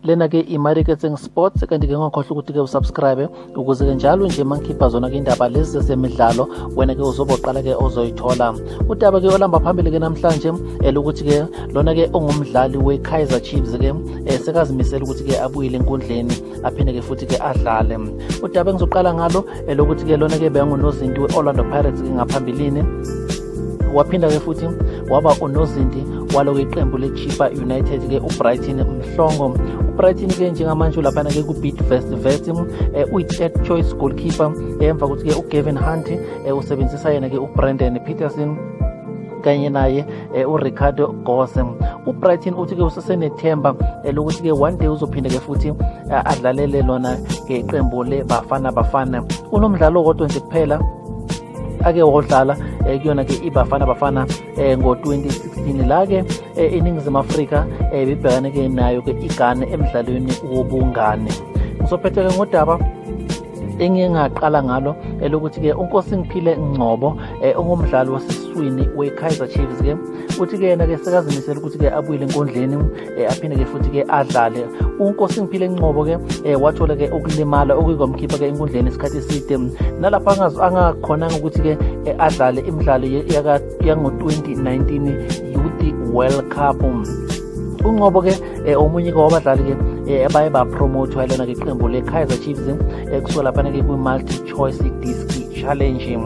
Lena ke iMariketseng Sports, kanti ke ungakhohlwa ukuthi ke usubscribe ukuze ke njalo nje mangikhipha zona ke indaba lezi zezemidlalo, wena ke uzobe uqala ke ozoyithola. Udaba ke olamba phambili ke namhlanje elokuthi ke lona ke ongumdlali we-Kaizer Chiefs ke sekazimisela ukuthi ke abuyele enkundleni, aphinde ke futhi ke adlale. Udaba engizoqala ngalo elokuthi ke lona ke bengunozinti we-Orlando Pirates ke ngaphambilini, waphinda ke futhi waba unozinti waloko iqembu le-Chippa United ke, uBrighton Mhlongo. UBrighton ke njengamanje ulaphana ke ku-Bidvest Wits, uyi-third choice goalkeeper emva kokuthi ke uGavin Hunt usebenzisa yena ke uBrandon Peterson kanye naye uRicardo Goss. UBrighton uthi ke usesenethemba lokuthi ke one day uzophinde ke futhi adlalele lona ke iqembu le-Bafana Bafana. Unomdlalo kodwa nje kuphela ake wodlala kuyona ke iBafana Bafana ngo-2016, la ke iNingizimu Afrika bibhekane ke nayo ke iGhana emdlalweni wobungane. Ngizophetha ke ngodaba engiye ngaqala ngalo elokuthi ke uNkosingiphile Ngcobo, ongumdlali wasesiswini we-Kaizer Chiefs ke, uthi ke yena ke sekazimisela ukuthi ke abuyele enkundleni, aphinde ke futhi ke adlale. UNkosingiphile Ngcobo ke wathola ke ukulimala okuyikwamkhipha ke enkundleni isikhathi eside, nalapho angakhonanga ukuthi ke adlale imidlalo yango-2019 Youth World Cup. UNgcobo ke omunye ke wabadlali ke abaye bapromothwa lona ke iqembu le-Kaizer Chiefs kusuka laphana ke kwi-Multi Choice Diski Challenge.